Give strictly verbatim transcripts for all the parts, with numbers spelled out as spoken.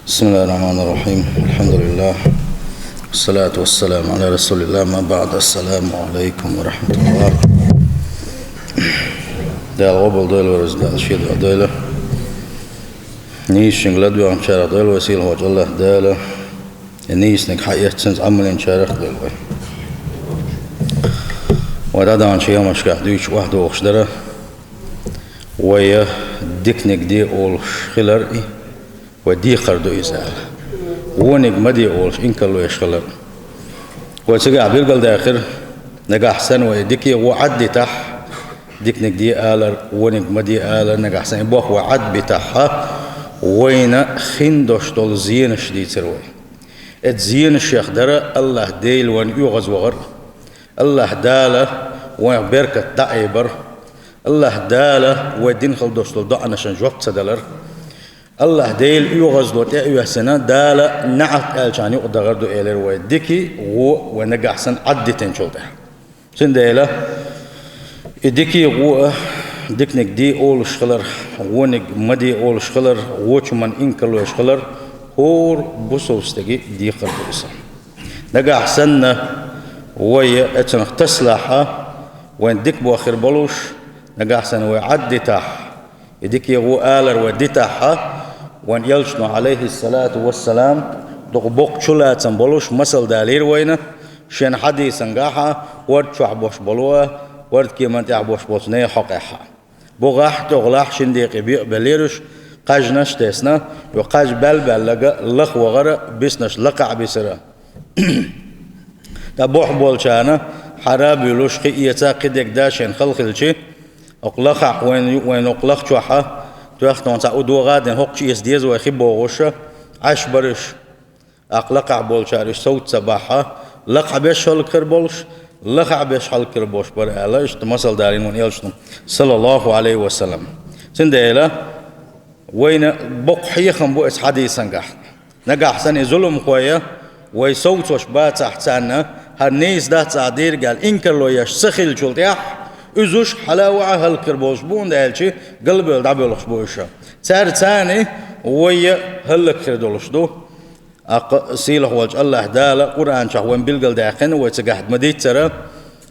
بسم الله الرحمن الرحيم. الحمد لله. والصلاة والسلام على رسول الله. ما بعد. السلام عليكم ورحمة الله. Дала къобал дойла вай, Дала шен дуьхьа дойла. Нийсачуьнга ладоьгӀначарах дойла вай сийлахьчу АллахӀ Дала. Нийсаниг хьаэццинца Ӏамал йинчарах дойла вай. Вай дӀадаханчу ямашкахь дуьйцуш охьадогӀуш дара. Вай диканиг де олуш хилар и, вай декхар ду иза аьлла. Вониг ма де олуш инкарло еш хилар. Вай цигахь билгалдаьккхира, нагахь санна вай дика а, вон а Ӏаддитахь, диканиг де алар, вониг ма де алар, нагахь санна и боху вай Ӏадбитахь, вайна хин долуш долу зенаш дийцира вай. Эцу зенашех дара АллахӀ Дела вайна оьгӀазвахар. АллахӀ Дала вайх беркат дӀа а айбар. АллахӀ Дала вай дина хала долуш долу доӀанашна жоп ца далар. АллахӀ Дела оьгӀазло тӀе а оьссина, Дала неӀалт аьллачарна юкъа дахар ду элира вай дика а, вон а вай нагахь санна Ӏаддитинчул тӀаьхьа. Цундела и дика а, вон а, диканиг де олуш хилар, вониг ма де олуш хилар, вочу хӀуманна инкарло еш хилар, хӀора бусалба стеган декхар ду иза. Нагахь санна вай эцунах тасалахь, вайна дика бохур болуш, нагахь санна вай Ӏаддитахь, и дика а, вон а алар вай дитахь, вайн элчано, Ӏалайхиссалату вассалам, дукха боккха чулацам болуш масал далийра вайна, шен хьадисангахь, орда чохь болуш болу а, орда кеманна тӀехь болуш болчу нехан хьокъехь. БухӀехь, тӀехулахь шина декъе бекъа беллера уьш, кхаьжнаш а тесна, и кхаж баьлла-баьлларг лаха вахара, биснарш лакхахь бисара. Ткъа бухахь болчарна хьара а буьйлуш, кхин эца, кхин дегда шен хала хилча, окху лахахь вайна ю, вайна окху лаха чохь тоьхна цхьа удогӀа а дина, хӀокху чу эца деза вай хи бохуш, Ӏаш бара уьш. ТӀаккха лакхахь болчара уьш совца ца бахь, лакхахь беш хӀаллакьхир болуш, лахахь беш хӀаллакьхир болуш бара аьлла, иштта масал далийна вайн элчано, саллаллаху Ӏалайхи ва саллам. Цундела вайна боккха хьехам бу эцу хьадисангахь. Нагахь санна и зуламхой вай совцош бацахь царна, хӀара нийса дац ахь дийриг аьлла инкарло еш ца хилчул тӀаьхьа, уьш хьала а ваьхьа хӀаллакьхир болуш бу, хӀунда аьлча галбевлла дӀабоьлхуш бу уьш. Цаьрца цхьаьна вай хӀаллакьхир долуш ду. ТӀаккха сийлахь волчу АллахӀ Дала Къуръан чохь вайна билгалдаьккхина, вай цигахь ма-дийццара,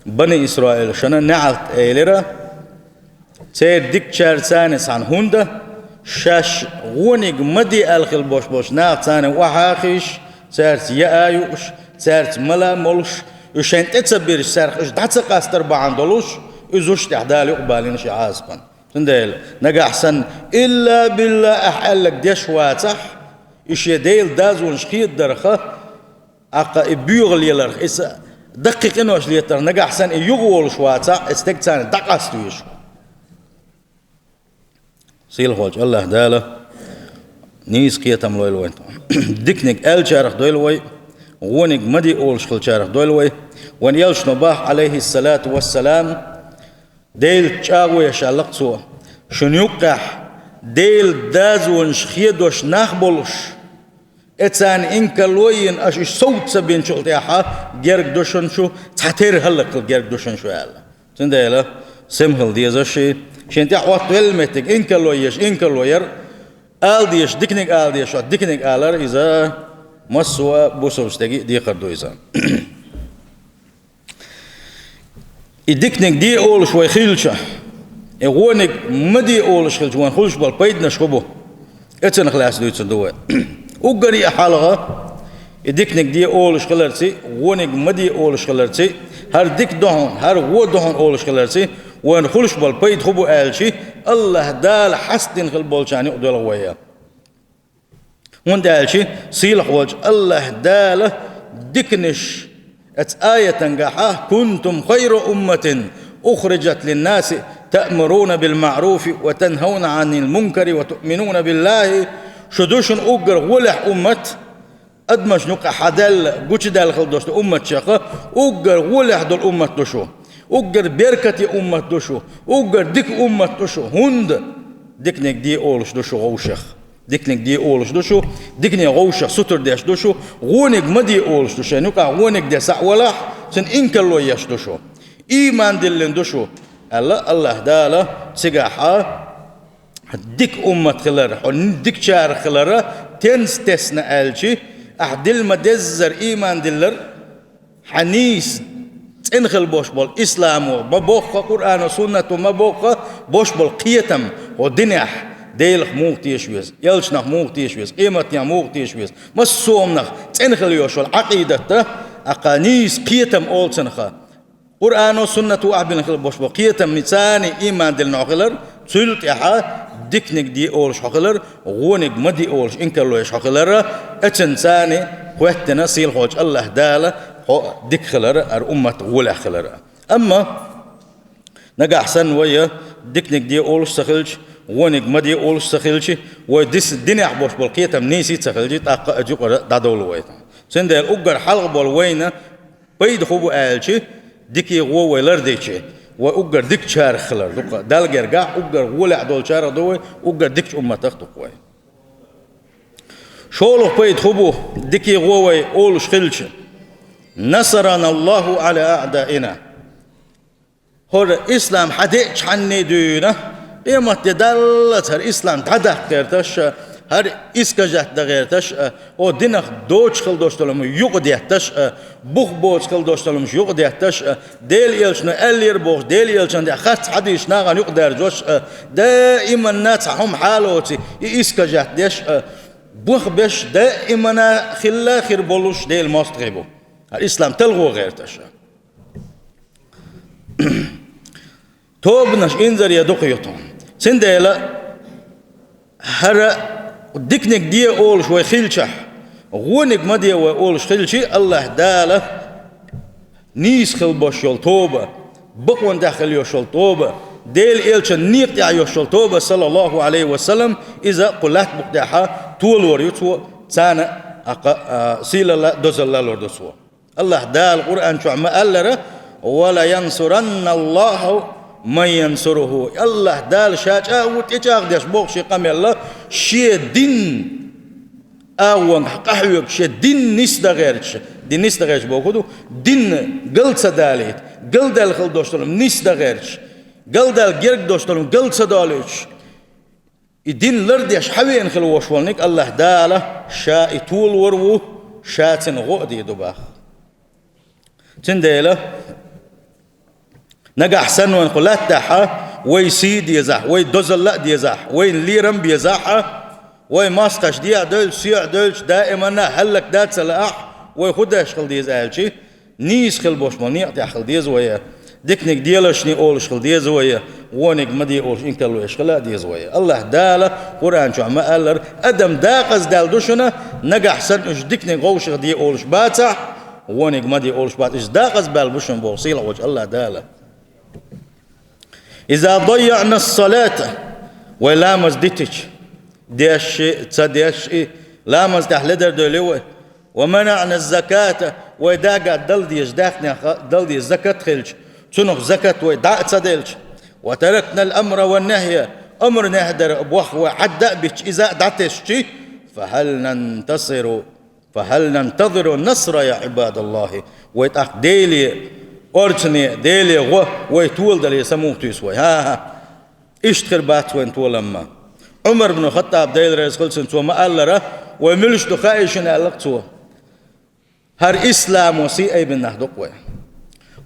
Бани Исраилашна неӀалт элира, церан дикачаьрца цхьаьна, хӀунда шаьш вониг ма де аьлла хила болуш болчу нахаца цхьаьна охьа а хиъна, цаьрца яа а юуш, цаьрца мала а молуш, уьш шайна тӀе ца бирзича, царах уьш дӀа ца къастар бахьана долуш, уьш тӀехь Дала юкъабалийна шен Ӏазапна. Цундела, нагахь санна, илла билла ахь аьлларг деш вацахь, и шен Делан дозанаш хедадарх, тӀаккха и боьха леларх, иза даккхий къинош летарх, нагахь санна и юхаволуш вацахь, и стеган царна дӀакъаста везаш ву. Сийлахь волчу АллахӀ Дала нийса кхетам лойла вайн. Диканиг аьллачарах дойла вай, вониг ма де олуш хилчарах дойла вай. Вайн элчано боху, Ӏалайхиссалату вассалам, Делаца чӀагӀо еш аьлла-кх цо: шуна юккъехь Делан дозанаш хедош нах болуш, и царна инкарло а йина, аша уьш совца ца бинчул тӀаьхьа, герга ду шуна шу, цхьатерра хӀаллакьхила герга ду шуна шу аьлла. Цундела, сема хила дезаш, шен тӀехь хӀоттавелла меттиг инкарло еш, инкарло яр, ала дезаш диканиг ала дезаш, диканиг алар, иза массо а бусалба стеган декхар ду иза. И диканиг де олуш вай хилча, и вониг ма де олуш хилча, вайн хуьлуш болу пайданаш хӀун бу? Эцунах лаьцна дуьйцур ду вай. Уггаре а хьалха, и диканиг де олуш хиларций, вониг ма де олуш хиларций, хӀара дика ду хьуна, хӀара вон ду хьуна олуш хиларций, вайна хуьлуш болу пайда хӀун бу аьлча, АллахӀ Дала хьастдина хила болчарна юкъа доьлху вай. ХӀунда аьлча сийлахь волчу АллахӀ Дала диканаш, оцу аятангахьа: «Кунтум хайра умматин ухриджат линнаси таъмуруна бил маъруфи ва танхауна Ӏанил мункари ва туъминуна биллахи». Шу ду шуна уггар гӀолехь уммат, адамашна юкъа хьадаьлла, гучудаьлла хила долуш долу умматех уггар гӀолехь долу уммат ду шу. Уггар беркате уммат ду шу, уггар дика уммат ду шу, хӀунда диканиг де олуш ду шу вовшех. Диканиг де олуш ду шу, дикане вовшех сутара деш ду шу, вониг ма де олуш ду, шайн юкъахь вониг де схьа а валахь, цуьнан инкарло еш ду шу. Ийман диллина ду шу, аьлла АллахӀ Дала цигахьа. Дика уммат хилар, хьо дикачарах хилар Тенца тесна аьлча, ахь дилла ма деззара ийман диллар, хьан нийса цӀена хила бош болу исламо ма бохху, Къуръано, суннато ма бохху, бош болу кхетам хьо динехь, Делах муха теша веза, элчанах муха теша веза, къематдийнах муха теша веза, массо а хӀуманах цӀена хила йош йолу Ӏакъидатта, ахь нийса кхетам олу цунах. Къуръано, суннато ахь бина хила бош бо кхетам, царна ийман диллина хьо хилар, цул тӀаьхьа диканиг де олуш хьо хилар, вониг ма де олуш инкарло еш хьо хилар, эццахь царна хӀоьттина сийлахьчу АллахӀ Дала хьо дика хилар, хӀара уммат гӀолехь хилар. Амма нагахь санна вай диканиг де олуш ца хилча, вониг ма де олуш ца хилча, вай дис-, динехь бош болу кхетам нийса ца хилча, тӀаккха а юкъара дӀадовла вай. Цундела уггар хьалха болу вайна пайда хӀун бу аьлча, дикий гӀо вай лардича, вай уггар дикачарах хилар ду-кх. Далла гергахь уггар гӀолехь долчарах ду вай, уггар дикачу умматах ду-кх вай. ШолгӀа пайда хӀун бу, дикий гӀо вай олуш хилча: «Насарана Аллаху Ӏала аъдаина». ХӀора ислам хьан деъчхьанне дуьйна, къематде даллалц хӀара ислам дӀадаккха гӀерташ а, хӀара искажать дан гӀерташ а, хӀо динах доцуш хила долуш долу хӀума юкъадетташ а, бух боцу хила долуш долу хӀумаш юкъадетташ а, Делан элчано аьллера бохуш, Делан элчанна тӀехь харц хьадисаш нахана юкъадаьржош а, даиманна цхьа хӀума хьалоций, и искажать деш а, бух беш даиманна хилла хир болуш Делан мостагӀий бу. ХӀара ислам талхо гӀерташ а. Тобанаш инзаре дукха ю тхуна. Цундела хӀара диканиг де олуш вай хилчахь, вониг ма де вай олуш хилча, АллахӀ Дала нийса хила бош йолу тоба, бакъонан тӀехь хила йош йолу тоба, Делан элчанан некъа тӀехь йош йолу тоба, саллаллаху Ӏалайхи ва саллам, иза кху лаьтта букъа тӀехь толор ю цо, царна а, а, сийлалла а, дозалла а лур ду цо. АллахӀ Дала Къуръан чохь ма-аллара: «Ва ла янсуранна Аллаху ман янсуруху». АллахӀ Дала Ша чӀагӀо тӀечӀагӀдеш боху Шен къамелла, Шен дин агӀонгахь къахьоьгуш, Шен дин нисдан гӀерташ, дин нисдан гӀерташ боху ду, дин гал ца далийта, галдаьлла хила долуш долу нисдан гӀерташ, галдаьлла герга долуш долу гал ца долуьйтуш, и дин лардеш хьан веана хила вош волниг АллахӀ Дала Ша и толор ву, Ша цуьнан гӀо а дийр ду боху. Цундела нагахь санна вайн кху лаьттахьа вай сий дезахь, вай дозалла а дезахь, вайна лерам а безахьа, вай мостагӀчу дехьа девлча, соьгӀа девлча, даиманна хӀаллакдан ца лаахь, вай хӀун деш хила деза аьлча, нийса хила бош болу некъа тӀехь хила деза вай, диканиг делашний олуш хила деза вай, вониг ма де олуш инкарло еш хила а деза вай. АллахӀ Дала Къуръан чохь ма-аллара, адам дакъаздаьлла ду шуна, нагахь санна уьш диканиг вовшах де олуш бацахь, вониг ма де олуш бац, иза дакъазбаьлла бу шуна боху сийлахьчу АллахӀ Дала. «Иза дайяъна ас-салата», вай ламаз дитича, деш ши, ца деш и, ламаз тӀехь ледар девлла вай. «Ва манаъна аз-заката», вай дага дала деза, даьхнех дала деза закат хилча, цунах закат вай дӀа а ца делча. «Ва таракна ал-амра ван-нахья», амр-нахьдар боху вай хьадда а бичча, иза а дӀатесчи. «Фа хьал нантасиру, фа хьал нантазиру насра, я Ӏибадаллахи». Вай тӀаккха Деле, орцане, Деле гӀо, вай толадале самух туьйсу вай. ХӀа-хӀа. Иштта хир бац вайн толам ма. Ӏумар бну Хаттаб, Дела реза хила цунна, цо ма-аллара, вай муьлш ду хаий шуна аьлла-кх цо. ХӀара исламо сий айбина нах ду-кх вай.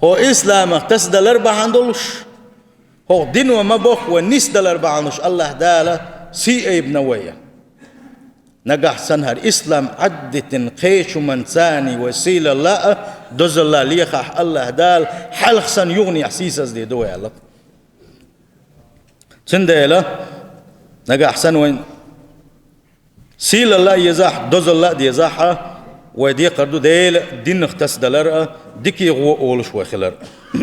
ХӀо исламах тасадалар бахьана долуш, хӀокху дино ма бохху вай нисдалар бахьана долуш АллахӀ Дала сий айбина вай. Нагахь санна хӀара ислам Ӏаддитина кхечу хӀуманца вай сийлалла а, дозалла а лехахь, АллахӀ Дала хьалха санна юханехьа сийсазде ду вай аьлла. Цундела нагахь санна вайн сийлалла а езахь, дозалла а дезахь а, вай декхар ду Делан динах тасадалар а, дикий гӀо олуш вай хилар а.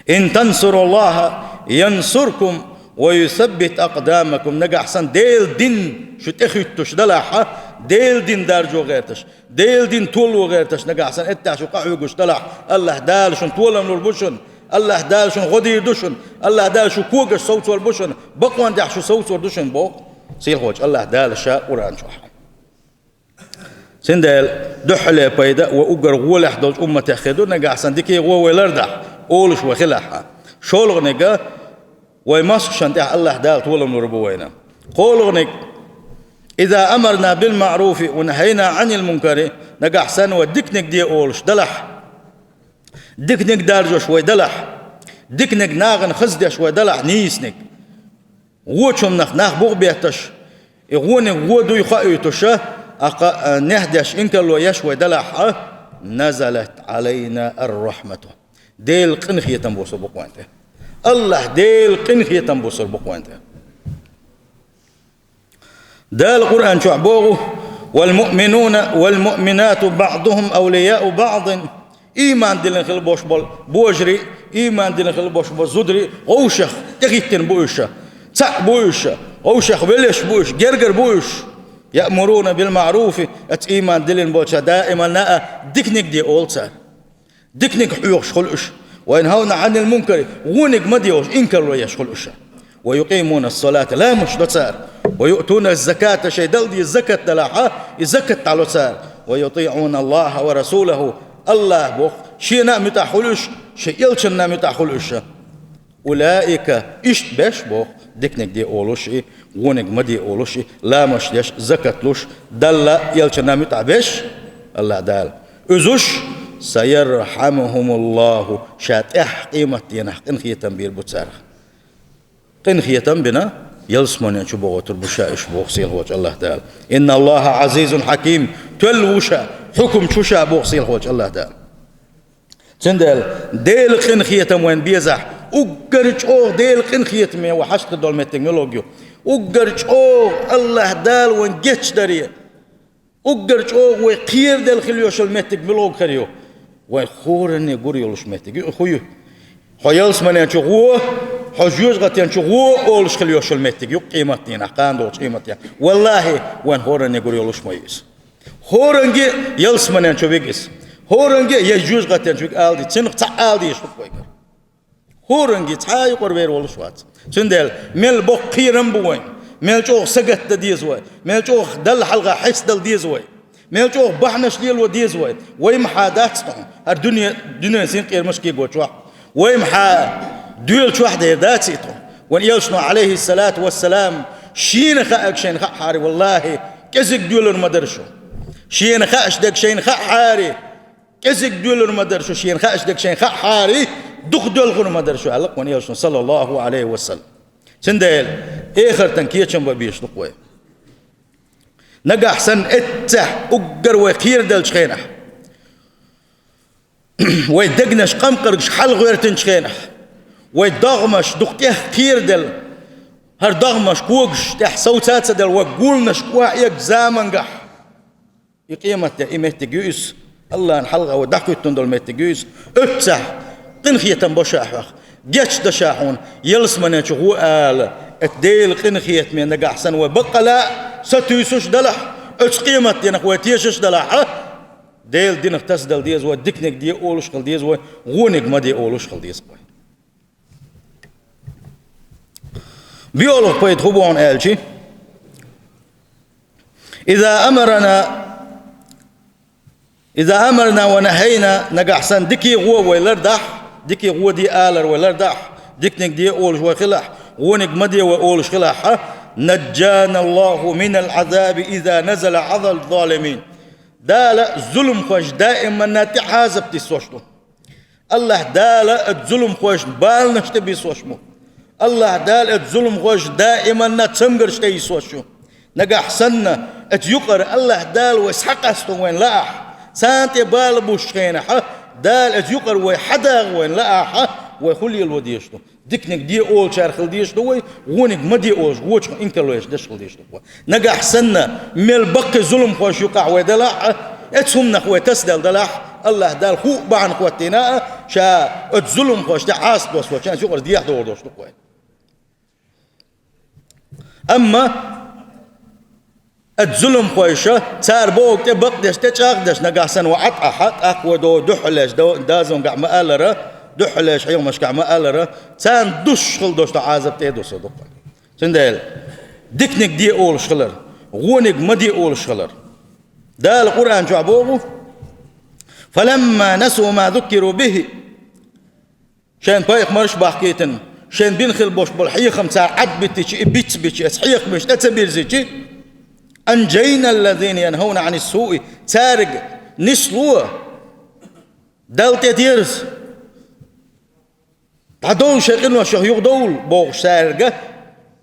«Ин тансуруллаха янсуркум ва юсаббит акъдамакум». Нагахь санна Делан дин шу тӀехуьттуш далахь а, Делан дин даржо гӀерташ, Делан дин толо гӀерташ нагахь санна эттехь шу къахьоьгуш далахь, АллахӀ Дала шуна толам лур бу шуна, АллахӀ Дала шуна гӀо дийр ду шуна, АллахӀ Дала шун когаш совцор бу шуна, бакъонан тӀехь шу совцор ду шуна боху сийлахьчу АллахӀ Дала Ша Къуръан чохь. Цундела дуьххьале пайда а вай уггар гӀолехь долчу умматех хир ду, нагахь санна дикий гӀо вай лардахь, олуш вай хилахь а. ШолгӀаниг а, вай мостагӀчунна тӀехь АллахӀ Дала толам лур бу вайна. КхоалгӀаниг, «إذا أمرنا بالمعروف ونهينا عن المنكر», нагахь санна вай диканиг де олуш далахь, диканиг даржош вай далахь, диканиг нахана хаза деш вай далахь, нийсаниг, вочунах нах бухбетташ, и вониг во дуй хоуьйтуша, а кха-, а, нехь деш инкарло еш вай далахь, а, «نزلت علينا الرحمة». Делан къинхетам бусур бу-кх вайн тӀе. АллахӀ Делан къинхетам бусур бу-кх вайн тӀе. Дала Къуръан чохь боху: «والمؤمنون والمؤمنات بعضهم أولياء بعض». Ийман диллина хила бош болу божарий, ийман диллина хила бош болу зударий, вовшах тӀехӀиттина бу уьш. Цхьаъ бу уьш, вовшах веллаш бу уьш, гергара бу уьш. «يأمرون بالمعروف», аца ийман диллина болча даиманна а диканиг де олу цара. Диканиг хьоьхуш хуьлу уьш. «وينهون عن المنكر», вониг ма де олуш, инкарло еш хуьлу уьш. «ويقيمون الصلاة», ламазаш до цара. «ويؤتون الزكاة», шайн дала деза закат далахь, и закат дӀало цара. «ويطيعون الله ورسوله», АллахӀ боху, шена а муьтӀахь хуьлу уьш, шайн элчанна а муьтӀахь хуьлу уьш. «أولئك», иштта беш боху, диканиг де олуш и, вониг ма де олуш и, ламазаш деш, закат луш, Далла а, элчанна а муьтӀахь беш, АллахӀ Дала. Уьш, «سيرحمهم الله», Ша тӀаьхьа къематденахь къинхетам бийр бу царах. Къинхетам бина, ялсамане чу бохуьйтур бу Ша уьш, боху сийлахьволчу АллахӀ Дала. «إن الله عزيز حكيم», тоьлла ву Ша, хьукмаш ю Ша, боху сийлахьволчу АллахӀ Дала. Цундела Делан къинхетам вайна безахь, уггар чӀогӀа Делан къинхетаме вай хьашт хир долу меттиг муьлхарг ю? Уггар чӀогӀа АллахӀ Дала вайна гечдаре, уггар чӀогӀа вай кхераделла хила йолуш йолу меттиг муьлхарг хир ю? Вайн хӀоранна гур йолуш меттиг ю, хӀун ю? Хьо ялсамане чу гӀо, хьо жоьжахатин чу гӀо олуш хила йолуш йолу меттиг ю къематдийнахь, кхана долчу къематдийнахь. ВаллахӀи, вайн хӀоранна гур йолуш ма ю иза. ХӀоранге ялсамане чу вига иза. ХӀоранге я жоьжахатин чу вига ала деза. Цунах цхьаъ ала дезаш ду-кх вайгара. ХӀоранге цхьа а юкъара вер волуш вац. Цундела мел боккха кхерам бу вайн, мел чӀогӀа сагатдан деза вай, мел чӀогӀа Далла хьалха хьестадала деза вай, мел чӀогӀа бахьанаш лело деза вай. Вай ма хьа дац тхуна, хӀара дуьне, дуьнен синкъерамаш кегочохь. Вай ма хьа доьлучохь дер дац и тхуна. Вайн элчано, Ӏалайхиссалату вассалам, шена хаьарг шайна хаьахьара, валлахӀи, кӀезиг доьлур ма дара шу. Шена хаьаш дерг шайна хаьахьара, кӀезиг доьлур ма дара шу, шена хаьаш дерг шайна хаьахьара, дукха доьлхур ма дара шу, аьлла-кх вайн элчано, саллаллаху Ӏалайхи ва саллам. Цундела эхартан кечам бан безаш ду-кх вай. Нагахь санна эццехь уггар вай кхераделлачу хенахь, вай дегнаш къамкъаргаш хьалагӀоьртинчу хенахь, вай догӀмаш дукха тӀех кхераделла, хӀара догӀмаш когаш тӀехь совца а ца делла, вай гулнаш кӀохь эгчу замангахь, и къематде и меттиг ю иза, АллахӀна хьалха вай дӀакхуьттун долу меттиг ю иза. Оццехь къинхетам бо Ша хьох, гечдо Ша хьуна, ялсамане чу гӀо ала, эта Делан къинхетаме нагахь санна вай баккъала а сатуьйсуш далахь, оцу къематденах вай тешаш далахь, Делан динах тасадала деза вай, диканиг де олуш хила деза вай, вониг ма де олуш хила деза вай. БиолгӀа пайда хӀун бу хьуна аьлча, «إذا أمرنا، إذا أمرنا ونهينا», нагахь санна дикий гӀо вай лардахь, дикий гӀо де алар вай лардахь, диканиг де олуш вай хилахь, вониг ма де вай олуш хилахь, «نجانا الله من العذاب إذا نزل على الظالمين». Дала зуламхойш даиманна тӀе Ӏазап тиссош ду. АллахӀ Дала оцу зуламхойшна баланаш тӀе биссош бу. АллахӀ Дала оцу зуламхойш даиманна цамгарш тӀе йиссош ю. Нагахь санна оцу юкъара АллахӀ Дала вай схьакъасто вайна лаахь, царна тӀе бала буссучу хенахь, Дала оцу юкъара вай хьадагӀа вайна лаахь, вай хӀун лело дезаш ду? Диканиг де олучара хила дезаш ду вай, вониг ма де олуш, вочух инкарло еш деш хила дезаш ду вай. Нагахь санна, мел баккхий зуламхойш юкъахь вай далахь а, эцу хӀуманах вай тасаделла далахь, АллахӀ Дала хӀуъа бахьана хӀоттийна а, Ша оцу зуламхойшна тӀе Ӏазап доссочарна юкъара дехьадогӀур долуш ду вай. Амма оцу зуламхойша, цара бохург тӀе бакъдеш, тӀе чӀагӀдеш нагахь санна вай Ӏад Ӏахь, тӀаккха вай догӀу дуьххьалеш, да-, дозонгахь ма-аллара, дуьххьалеш хьехамашкахь ма-аллара, царна дуссуш хила долуш долу Ӏазап тӀе а дуссур ду-кх вай. Цундела диканиг де олуш хилар, вониг ма де олуш хилар. Дала Къуръан чохь боху: «فلما نسوا ما ذكروا به». Шайн пайхамарш а бахкийтина, шайн бина хила бош болу хьехам цара Ӏад биттича, и бицбича, эца хьехамаш тӀе ца бирзича, أنجينا الذين ينهون عن السوء, цаьрга нисло, Далла тӀе дерза, дӀадовла шайн къиношех юхадовла бохуш цаьрга,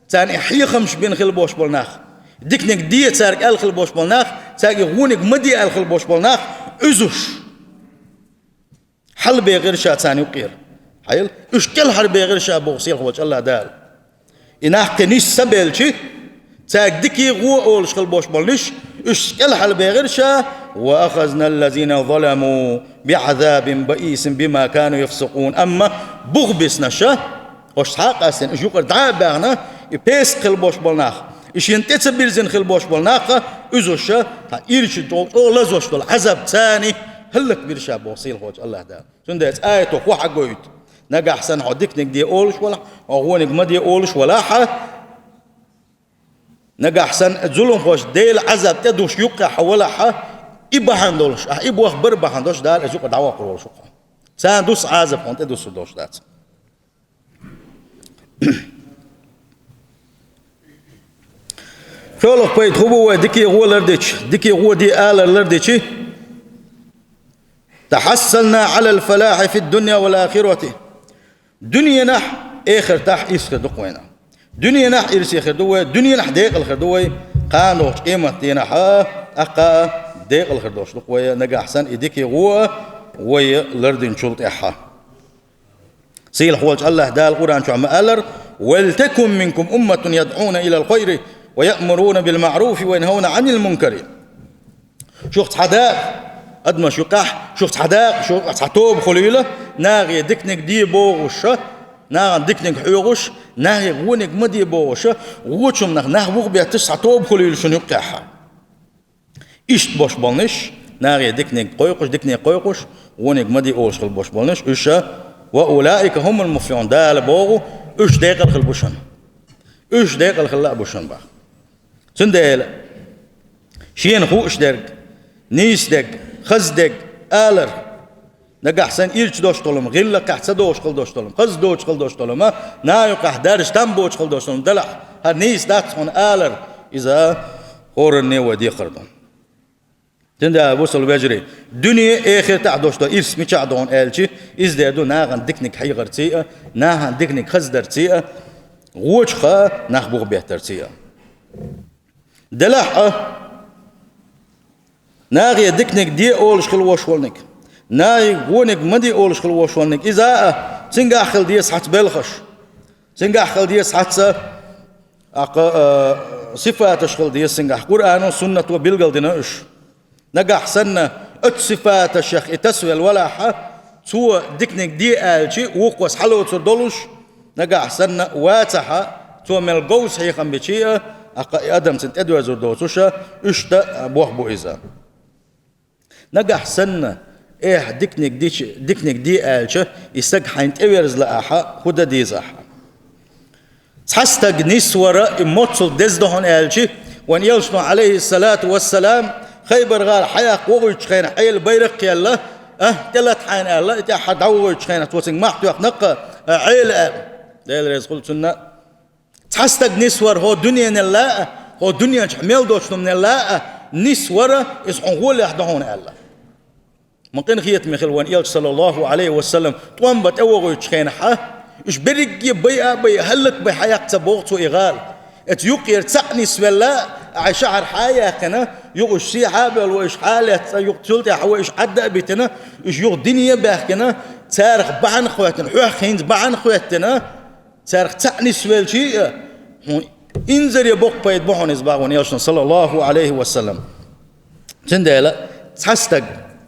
царна и хьехамаш бина хила бош болу нах, диканиг де цаьрга аьлла хила бош болу нах, цаьрга и вониг ма де аьлла хила бош болу нах, уьзуш. ХьалабегӀира ша царна юккъера. Хьайла, уьш кӀелхьарбегӀира ша боху сийлахь волчу АллахӀ Дала. И нах кхин нисса белчи, цаьрга дикий гӀо олуш хила бош болниш, уьш кӀелхьарбегӀира ша, وأخذنا الذين ظلموا بعذاب بئيس بما كانوا يفسقون. Амма бух бисна ша, ош цхьа а къастина, уьш юкъара дӀа а баьхна, и песах хила бош болу нах, и шена тӀе ца бирзина хила бош болу нах, уьзуш ша, тхан ирча чӀогӀа лазош долу Ӏазаб царна хӀаллак бира ша боху сийлахь волчу АллахӀ Дала. Цундела цу аято хӀун хьагойту? Нагахь санна хьо диканиг де олуш валахь, хьо вониг ма де олуш валахь, нагахь санна зуламхоша Делан Ӏазап тӀедуш юккъехь хьо валахь, и бахьана долуш, ахь и боху бара бахьана долуш, Дала иза юкъа дӀаваккхур волуш ву хьо. Царна дусу Ӏазап хьуна тӀедуссур долуш дац. КхоалгӀа пайда хӀун бу вай дикий гӀо лардичи, дикий гӀо де алар лардичи? تحصلنا على الفلاح في الدنيا والآخرة. Дуьненахь, эхартахь ирсе хир ду-кх вайна. Дуьненахь ирсе хир ду вай, дуьненахь декъала хир ду вай, кхана догӀучу къематдийнахь а, тӀаккха а декъала хир долуш ду-кх вай, нагахь санна и дикий гӀо а вай лардинчул тӀаьхьа. Сийлахь волчу АллахӀ Дала Къуръан чохь ма-аллара: «ولتكن منكم أمة يدعون إلى الخير ويأمرون بالمعروف وينهون عن المنكر». Шух цхьа дакъа, адамаш юкъахь, шух цхьа дакъа, шух цхьа тоба хуьлийла, нахе диканиг де бохуш, нахана диканиг хьоьхуш, нахе вониг ма де бохуш, вочунах нах вухабетташ цхьа тоба хуьлийла шуна юккъехь. Иштта бош болниш, нахе диканиг кхойкхуш, диканиг кхойкхуш, вониг ма де олуш хила бош болниш, уьш, «وأولئك هم المفلحون», Дала боху, уьш декъала хила бу шуна. Уьш декъала хила а бу шуна боху. Цундела шена хууш дерг, нийса дерг, хаза дерг алар, нагахь санна ирча дош долу хӀума, гӀиллакхехь ца догӀуш хила дош долу хӀума, хаза доцуш хила дош долу хӀума, наха юкъахь даржа там боцуш хила дош долу хӀума делахь, хӀара нийса дац хьуна алар, иза хӀоранне вай декхар ду. Цундела, бусалба вежарий, дуьне а, эхартахь а дош долу ирс мичахь ду хьуна аьлчи, иза дер ду нахана диканиг хьехарций а, нахана диканиг хаздарций а, вочух а нах бухабеттарций а. Делахь а, нахе диканиг де олуш хила вош волниг, нахе вониг ма де олуш хила вош волниг, иза а, цуьнгахь хила деза хьаца белхаш, цуьнгахь хила деза хьаца, аккха, а, сифаташ хила деза цуьнгахь. Къуръано, суннато билгалдина уьш. Нагахь санна оцу сифаташех и тасавелла валахь, цо диканиг де аьлчи, вукхо схьалоцур долуш, нагахь санна вацахь, цо мел говза хьехам бичи а, аккха и адам цунна тӀедоьрзур доцуш а, уьш тӀе бох бу иза. Нагахь санна, эхь, диканиг дичи, диканиг де аьлча, и стаг хьайна тӀеверза лаахь, хӀун дан деза ахь? Цхьа стаг нисвар и моццул деза ду хьуна аьлчи, вайн элчано, Ӏалайхиссалату вассалам, Хайбар-гӀала хьаяккха вогӀуьйтучу хенахь Ӏела байракх а елла, а, тӀелатахьайна аьлла, и тӀаьххьара дӀавогӀуьйтучу хенахь цо цуьнга мохь тоьхна-кх, а, Ӏела аьлла. Дела реза хуьлда цунна. Цхьа стаг нисвар хӀокху дуьненал а, хӀокху дуьнен чохь мел долчу хӀуманал а, нисвар иза хьуна гӀолехь ду хьуна аьлла. Ма къинхетаме хила вайн элча, саллаллаху Ӏалайхи ва саллам, тӀом бан тӀевогӀуьйтучу хенахь, уьш берриге а байа а байа, хӀаллакбай хьаяккха ца боху цо и гӀала. Оцу юккъера цхьаъ нисвелла, ахьа шахьар хьа а яьккхина, юха уьш сехьа а бевлла, вай уьш хьа а лаьцна, юха цул тӀаьхьа вай уьш Ӏадда а битина, уьш юха дуьне а баьхкина, царах бахьана а хӀоьттина, хьох хӀинца бахьана а хӀоьттина, царах цхьаъ нисвелчий а, хьуна инзаре боккха пайда бу хьуна иза боху вайн элчано, саллаллаху Ӏалайхи ва саллам. Цундела цхьа стаг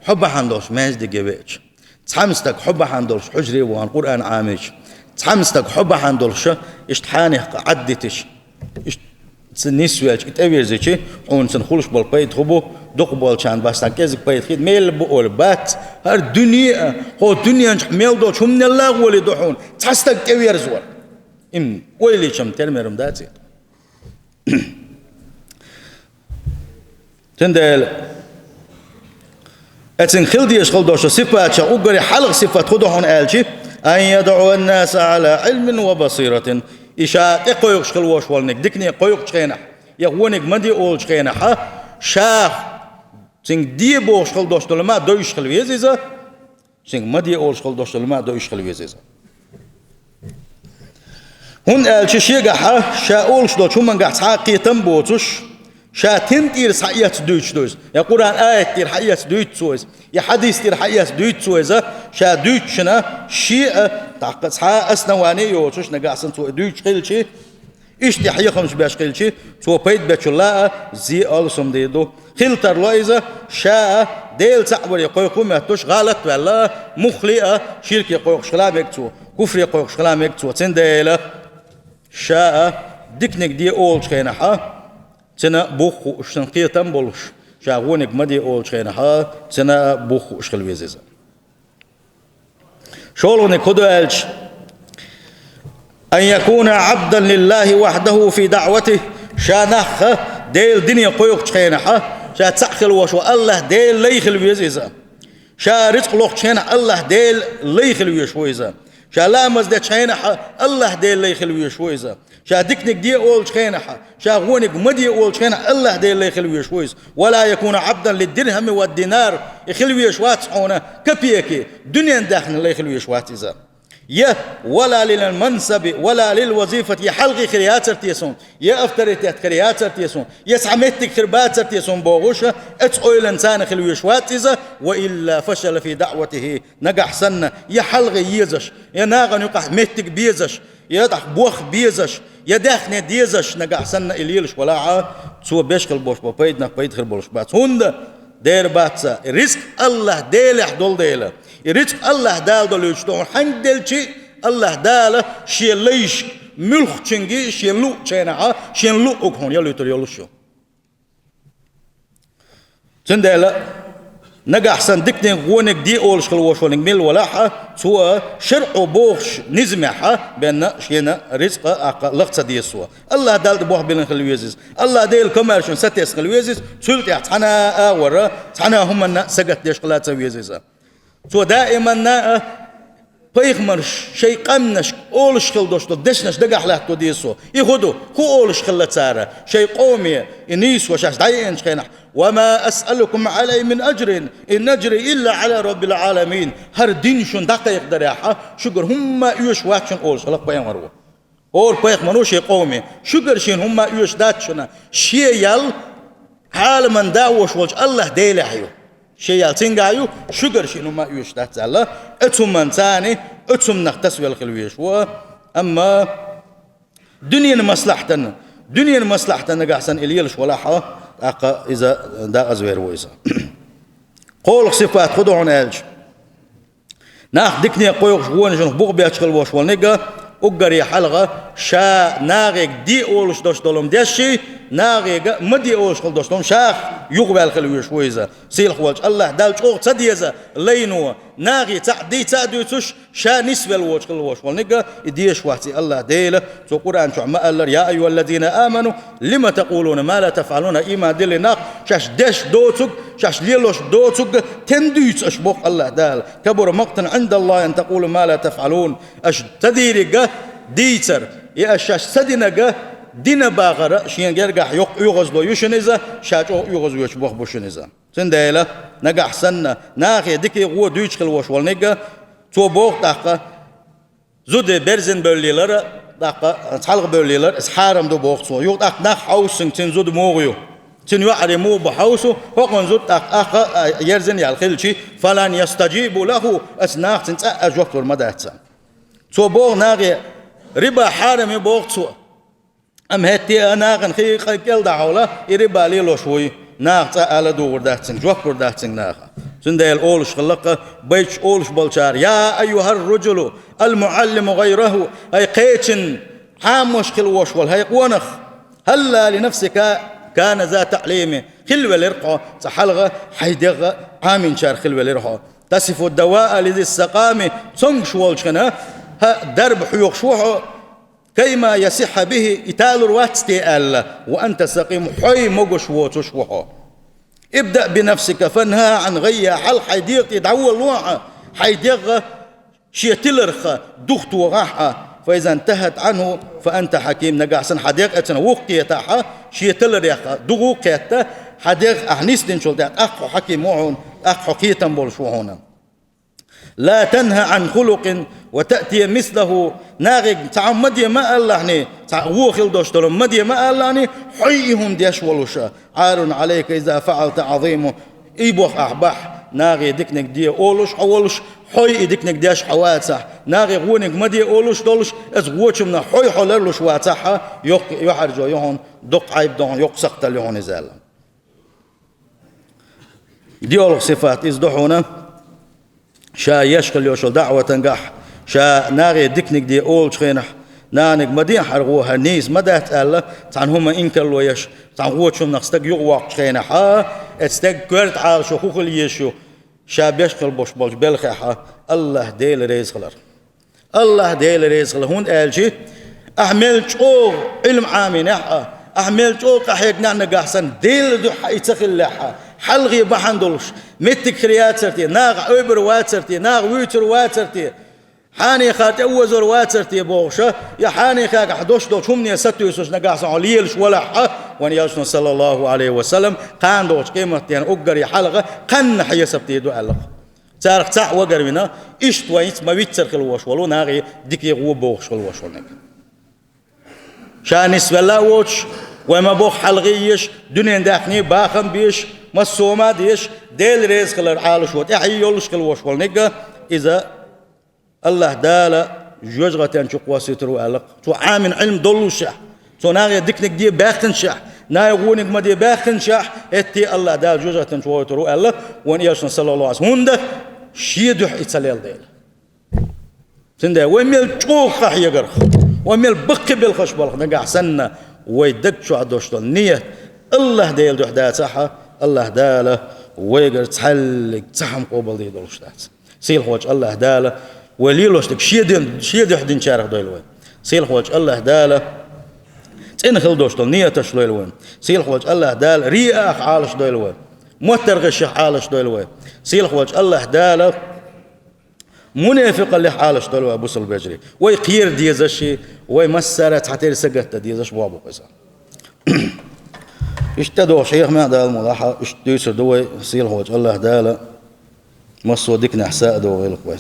хьо бахьана долуш маьждиге веача, цхьамма стаг хьо бахьана долуш хьуьжаре а вахана Къуръан Ӏамийча, цхьамма стаг хьо бахьана долуш иштта хьанехкъа Ӏаддитича, иштта ца нисвелча, и тӀевирзичи, хьуна цунна хуьлуш болу пайда хӀун бу, дукха болчарна бац, цхьа кӀезиг пайда хир мел бу олий бац, хӀара дуьне а, хӀокху дуьнен чохь мел долчу хӀуманал а гӀоле ду хьуна цхьа стаг тӀеверзор. Им ойла йича-м, термерам дац и. Цундела, оцуьнан хила дезаш хила долчу сифаташах уггаре хьалха сифат хӀун ду хьуна аьлчи, أن يدعو الناس على علم وبصيرة. И ша тӀекхойкхуш хила вош волниг, дикане кхойкхучу хенахь, Я вониг ма де олучу хенахь, ша цуьнга де бохуш хила долуш долу ма а девзаш хила веза иза, цуьнга ма де олуш хила долуш долу ма а девзаш хила веза иза. ХӀунда аьлча шегахь ша олуш долчу хӀумангахь цхьа а кхетам а боцуш, ша тентӀера схьаэцна дуьйцуш ду иза, я Къуръан аят тӀера схьаэцна дуьйцу цо иза, я хьадис тӀера схьаэцна дуьйцу цо иза, ша дуьйцучунна шен а, тӀаккха цхьа а основание а йоцуш, нагахь санна цо и дуьйцуш хилча, иштта хьехамаш беш хилча, цо пайда бечул а зе алсам дийр ду. Хила тарло иза, ша а Дела цхьаъ варе кхойкху моьттуш, гӀалат а ваьлла, муххале а ширке кхойкхуш хила мега цо, куфре кхойкхуш хила мега цо. Цундела ша а диканиг де олучу хенахь, цуьнан бух хууш, цуьнан кхетам болуш, ша вониг ма де олучу хенахь, цуьнан а бух хууш хила веза иза. ШолгӀаниг хӀун ду аьлча, أن يكون عبدا لله وحده في دعوته, ша нах Делан дине кхойкхучу хенахь, ша цхьаъ хила волуш волу АллахӀ Дела лай хила веза иза. Ша рицкъ лохучу хенахь АллахӀ Дела лай хила везаш ву иза. Ша ламаз дечу хенахь АллахӀ Дела лай хила везаш ву иза. Ша диканиг де олучу хенахь, ша вониг ма де олучу хенахь АллахӀ Дела лай хила везаш ву иза. ولا يكون عبدا للدرهم والدينار, и хила везаш вац хьуна капеки, дуьненан даьхни лай хила везаш вац иза. Я ولا للمنصب ولا للوظيفة, я хьалхе хир яцара те суна, я авторитет хир яцара те суна, я цхьа меттиг хир бацара те суна бохуш, оцу ойланца хила везаш вац иза. وإلا فشل في دعوته, нагахь санна я хьалхе езаш, я нахана юкъахь меттиг безаш, я тӀаккха бох безаш, я даьхни дезаш нагахь санна и лелаш валахь, цо беш хила болуш болу пайданах пайда хир болуш бац. ХӀунда? Дера бац, рицкъ АллахӀ Делехь долу дела. И рицкъ АллахӀ Дала долуьйтуш ду хьуна, хьаьнга делчи а АллахӀ Дала шен лайшка, муьлххачуьнга шен луъучу хенахь, шен луъург хьуна ялуьйтур йолуш ю. Цундела нагахь санна диканиг, вониг де олуш хила волуш волниг мила валахь, цо шарӀо бохуш низамехь бен шена рицкъа, аккха лаха ца деза цо. АллахӀ Далла тӀе бохбиллина хила веза иза. АллахӀ Делан комаьршонна сатесна хила веза иза, цул тӀаьхьа цхьана а агӀор, цхьана а хӀуманна сагатдеш хила ца веза иза. Цо даиманна а пайхамарш шайн къаьмнашка олуш хила долуш долу дешнаш дагахь латто деза цо. И хӀун ду? ХӀун олуш хилла цара шайн къоме, и нийсо шаьш дӀаеанчу хенахь: وما أسألكم عليه من أجر إن أجري إلا على رب العالمين. ХӀара дин шуна дӀакхайкхадарехь, шуьгара хӀумма а оьшуш вац шуна олуш хилла пайхамар ву. ХӀора пайхамар ву шен къоме: шуьгара шена хӀумма а оьшуш дац шуна, шен ял Ӏаламан да а волуш волчу АллахӀ Делехь ю. Шен ял цуьнгахь ю, шуьгара шена хӀумма а оьшуш дац аьлла, оцу хӀуманца, оцу хӀуманах тасавелла хила везаш ву. Амма дуьненан маслахьтана, дуьненан маслахьтана нагахь санна и лелаш валахь, тӀаккха иза декъазвер ву иза. КхоалгӀа сипат хӀун ду хьуна аьлча, нах дикане кхойкхуш, вонашна бух бетташ хила волуш волниг а, уггаре хьалха ша нахе де олуш долуш долу хӀума дешший, нахе ма де олуш хила долуш долу хӀума шах юхаваьлла хила везаш ву иза. Сийлахь волчу АллахӀ Далла чӀогӀа ца деза лайно, нахе цхьаъ дийца а дуьйцуш, ша нисвелла воцуш хила волуш волниг а, и дезаш вац и АллахӀ Дела. Цо Къуръан чохь ма аллара: يا أيها الذين آمنوا لم تقولون ما لا تفعلون. Иман диллина нах, шаьш деш доцург, шаьш лелош доцург тен дуьйцу аша, боху АллахӀ Дала. كبر مقتا عند الله أن تقولوا ما لا تفعلون. Аша ца дийриг а дийцар, я аша шаьш ца динарг а дина бахар шен гергахь йоккха оьгӀазло ю шуна иза, ша чӀогӀа оьгӀазвоьдуш боху бу шуна иза. Цундела нагахь санна нахе дика, вон дуьйцуш хила волуш волниг а, цо боху тӀаккха: зуда берзина бевллера, тӀаккха цхьалха бевллера, иза хьарам ду, боху цо. Юха тӀаккха нах хьовсу цуьнан зуда муха ю, цуьнан йоӀарий муха бу хьовсу, хӀокхуьнан зуда тӀаккха, тӀаккха ерзина яьлла хилчи, فلن يستجيبوا له, оцу наха цунна цкъа а жоп лур ма дац. Цо боху нахе: риба хьарам ю, боху цо. Амма хӀетте а нахана хи кӀел дӀахьовла, и риба лелош вуй, наха цкъа а ала дугӀур дац цуьнга, жоп лур дац цуьнга наха. Цундела олуш хилла-кх байташ олуш болчара: يا أيها الرجل المعلم غيره. ХӀай кхечун Ӏамош хила волуш волу хӀай къонах, هلا لنفسك كان ذا تعليم. Хила велира хьо цкъа хьалха хьайн дегӀ Ӏаминчарах, хила велира хьо. تصف الدواء لذي السقام. Цомгуш волчу хенахь, хӀаъ, дарба хьоьхуш ву хьо, كيما يصح به, и талур вац те аьлла, وأنت سقيم, хьо могуш воцуш ву хьо. ابدأ بنفسك فانهها عن غيها, хьалха хьайн дегӀа тӀе дӀаволало хьо, хьайн дегӀ шен тиларх духатохахь хьо, فإذا انتهت عنه فأنت حكيم, нагахь санна хьан дегӀ оцунах вухкхетахь, шен таларех дугӀу кхетта, хьан дегӀ ахь нисдинчул тӀехьа, тӀаккха хьо хьаким ву хьуна, тӀаккха хьо кхетам болуш ву хьуна. لا تنه عن خلق وتأتي مثله. Нахе цхьа хӀума ма де ма алалахь, цхьа вон хила долуш долу ма де ма алалахь, хьо и хӀума деш волуш. عار عليك إذا فعلت عظيم. И боху ахь бахь, нахе диканиг де олуш хьо волуш, хьо и диканиг деш хьо вацахь, нахе вониг ма де олуш долуш, оцу вочунах хьо хьо ларлуш вацахь, йоккха юьхьӀаьржо ю хьуна, доккха Ӏайб ду хьуна, йоккха сакхтал ю хьуна иза аьлла. ДиъалгӀа сифат иза ду хьуна, ша еш хила йолчу даӀватангахь, ша нахе диканиг де олучу хенахь, наханиг ма де хьара гӀо, хӀара нийса ма дац аьлла, цхьана хӀума инкарло еш, цхьана вочунах стаг юхавоккхучу хенахь, оцу стеган коьрта Ӏалашо хӀун хила езаш ю, ша беш хила болуш болчу белхехь, АллахӀ Дела реза хилар. АллахӀ Дела реза хила, хӀунда аьлча ахь мел чӀогӀа Ӏилма Ӏамийнехь а, ахь мел чӀогӀа къахьегнехь нагахь санна, Делан дуьхьа и ца хиллехь а, хьалхе бахьана долуш, меттиг хир яцар те, наха Ӏойбар вацар те, наха вуьйцур вацар те, хьенехара тӀе озор вацар те бохуш а, я хьенехагахь дош долчу хӀумане сатуьйсуш нагахь санна хьо лелаш валахь а, вайн Элчано, саллаллаху Ӏалайхи ва саллам, кхана долчу къематдийнахь уггаре хьалха кханна хьесап дийр ду аьлла-кх. Царах цхьаъ вагар вина, иштта вайца ма виццар хила вош волу, нахе дика гӀо бохуш хила вош волу ниг. Ша нисвелла а воцуш, вай ма бохху хьалхе езаш, дуьненан даьхни бахам безаш, массо а ма дезаш, Дела реза хилар Ӏалашо тӀаьхье йолуш хила вош волу ниг, иза АллахӀ Дала жоьжахатин чу кхоссуьйтур ву аьлла-кх. Цо Ӏамийна Ӏилма доллушехь, цо нахе диканиг де баьхкинчехь, нахе вониг ма де баьхкинчехь, хӀетте АллахӀ Дала жоьжахатин чу вохуьйтур ву аьлла, вайн Элчано, саллаллаху Ӏалайхи ва саллам, хӀунда шен дуьхьа и ца лелла дела. Цундела вай мел чӀогӀа къахьегарх, вай мел баккхий белхаш балх нагахь санна, вай даг чохь долуш долу ният АллахӀ Делан дуьхьа дацахь а, АллахӀ Дала вайгара цхьаьллиг цхьа хӀума къобалдийр долуш дац. Сийлахьчу АллахӀ Дала вай лелош дерг шен дин-, шен дуьхьа динчарах дойла вай. Сийлахьчу АллахӀ Дала цӀена хила долуш долу нияташ лойла вай. Сийлахьчу АллахӀ Дала риаъах Ӏалашдойла вай. МоттаргӀашех Ӏалашдойла вай. Сийлахьчу АллахӀ Дала мунепикъаллех Ӏалашдойла вай, бусалба вежарий. Вай кхера дезаш, вай массара а цхьатерра сагатдан дезаш боху бу-кх иза. Иштта тӀедогӀуш хьехамехь Дала мукъ лахь, иштта дуьйцур ду вай, сийлахьчу АллахӀ Дала массо а диканехь са а догӀийла-кх вай.